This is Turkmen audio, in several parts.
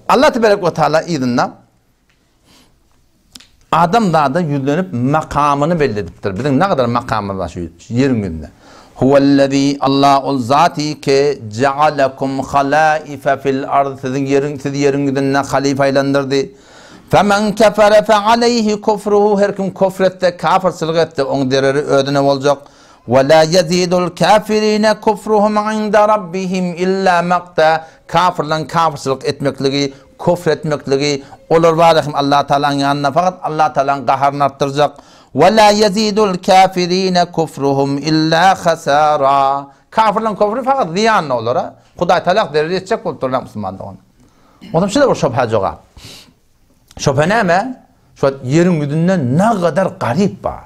Allah tebarek we taala yzynda adamzada ýüzlenip makamyny belli edipdir. Biziň nägadar makamymyz bar şu ýeriň ýüzünde. Huwellezî Allah ol zati ki ja'alakum halaife fil ard siziň ýeriň sizi ýeriň ýüzünde halyfa aýlandyrdy. Femen kefere fe aleyhi kufruhu her kim kufr etse kafirçilik etse oň zereri özüne boljak. Ve la ýezidul kafirine kufruhum inde rabbihim illa makta kafirleň kafirçilik etmekligi Küfr etmekligi, olar barada hem Allah Tagalaň ýanynda fakat Allah Tagalaň gaharyny artdyrjak. Ve la ýezidul kafirine kufruhum illa hasara. Kafirleň küfri fakat zyýandyr olara. Hudaý Tagala zerer etjek bolup durlar musulman dogan. Onsoň şuda bir şübhä jogap. Şübhe näme? Şu wagt ýeriň ýüzünde nagadar garyp bar.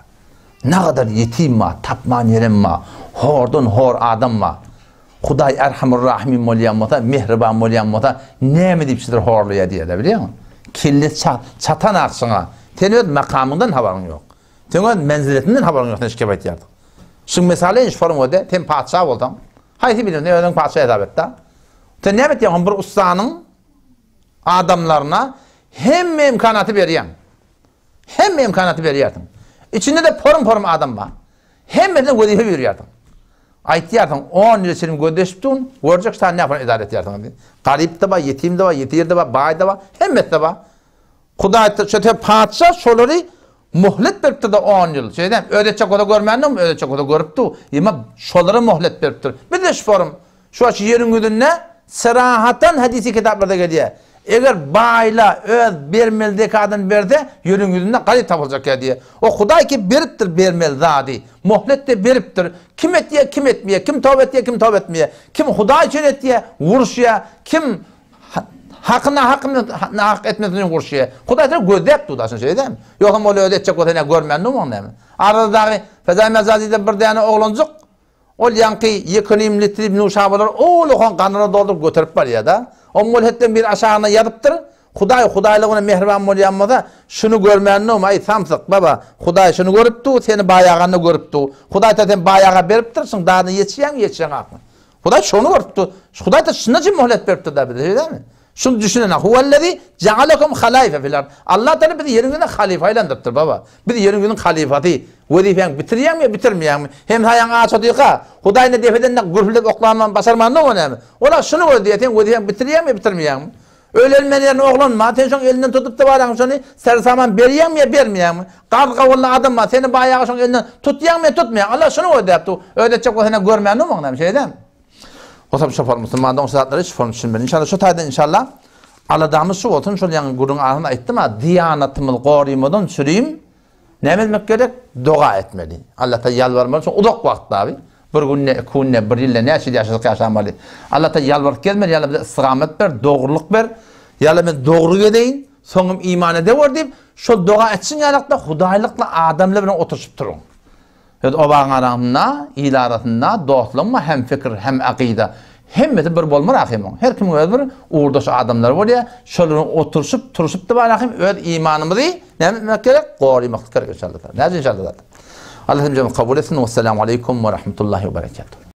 Nagadar ýetim bar, tapman ýerem bar. Hordan hor adam bar. Hudaý Erhamur Rahimin bolýan bolsa, mähriban bolýan bolsa, näme diýip şular horlaýar diýýärler, bilýäňmi? Kelle çatan akşyňa. Sen öz makamyňdan habaryň ýok. Sen öz menziletinden habaryň ýok, sen şikep aýtýarsyň. Şuň mysaly indi şu forum boldy, sen patyşa bolsaň, haýsy birini özüň patyşa hesap et-de. Sen näme etýäň, bir ussanyň adamlaryna hemme imkanaty berýäň. Hemme imkanaty berýärsiň. Içinde-de porum-porum adam bar. Hemmesine wezipe buýurýarsyň. Aýtýarsyň, on ýyla çenli gözleşip durun, görjek şany nähili edara etýärsiňiz diýip. Garyp-da bar, ýetim-de bar, ýesir-de bar, baý-da bar, hemmesi-de bar. Hudaý şo patyşa şolary muhlet beripdir-de on ýyl. Şeýdem, öz etjek bolsa görmändigmi, öz etjek bolsa görüpdi. Emma şolara muhlet beripdir. Biz-de şu forum Şu wagt şu ýeriň ýüzünde syrahatan hadysy kitaplarda gelýär. Eger baýla öz bermeli zekadyny berse, ýeriň ýüzünde garyp tapyljak ýa diýýär. O Hudaý ki beripdir bermeli zady. Mohlet-de beripdir. Kim etýär, kim etmeýär. Kim toba etýär, kim toba etmeýär. Kim Hudaý üçin etýär, uruşýar. Kim haky nahak nahak etmesin üçin uruşýar. Hudaý seni gözläp dur daşyny şeýle dälmi? Ýogsam ol özi etjek bolsa ine görmän durmaň näme? Arada dagy Fedaý Mejazyda bir däne oglanjyk Ol ýaňky ýekenim litrip nuşabalary owlakan ganyna dolduryp göterip barýar-da. Oňňul hetden biri aşagyna ýazypdyr, Hudaý hudaýlygyna mähriban bolýan bolsa, şuny görmändigim, aý, samsyk, baba, Hudaý şuny görüp dur, seni baýaganda görüp dur. Hudaý ta seni baýaga beripdir, şuň dadyna ýetişýäňmi, ýetişeňakmy? Hudaý şony görüp dur. Hudaý ta şunda üçin möhlet beripdir-da bize, şeýdämi? Şuny düşünene, Huwellezî ja'alekum halaife fil ard. Allah Taala bizi ýeriň ýüzünde halyfa aýlandyrypdyr, baba. Biz ýeriň ýüzüniň halyfasy. Wezipäňi bitirýäňmi ýa bitirmeýäňmi? Hemsaýaň aç otyrka, Hudaý indi dep edende gürpüldep oklanman başarmandygyň o näme? Ola şuny göz diýýär, sen wezipäňi bitirýäňmi ýa bitirmeýäňmi? Öýlenmän ýerine oglan bar, sen şoň elinden tutup-da barýaň şony ser-saman berýäňmi ýa bermeýäňmi? Garry-gawunly adam bar, seni baýagy şoň elinden tutýaňmy ýa tutmaýaň? Allah şuny gözläp dur. Özi etjek bolsa ine görmändigmiň näme, şeýdämi? Gosam şoför musulman doňuz zatlary hiç form düşünmedi. Inşallah şu taýdan inşallah aladamyz şu bolsun. Şol ýaňy gürrüň arasynda aýtdym ha, diýanatymyz gorymadan çürim näme etmek gerek? Doga etmeli. Allah'a ýalbarmaly. Şo uzak wagt abi. Bir günde, iki günde, bir ýylda näçe ýyl ýaşasak ýaşamaly. Allah'a ýalbaryp gezmeli. Ýa bize istigamet ber, dogrulyk ber. Ýa men dogry gezeýin, soňum iman edewer diýip, şol doga etsin ýalakda hudaýlykla adamlar bilen oturyşyp duruň. Öz obaň arasynda, il arasynda dostlugyň hem fikir, hem akyda, hemmesi bir bolmar ahym oň. Her kimiň öz bir ugurdaş adamlary bolýar. Şol bilen oturyşyp, turuşyp da ahym öz imanymyzy näme etmek gerek? Gorymaklyk gerek inşallah. Näce inşallah. Allah hemjemizi kabul etsin. Wessalamu aleýkum we rahmetullahi we berekatuh.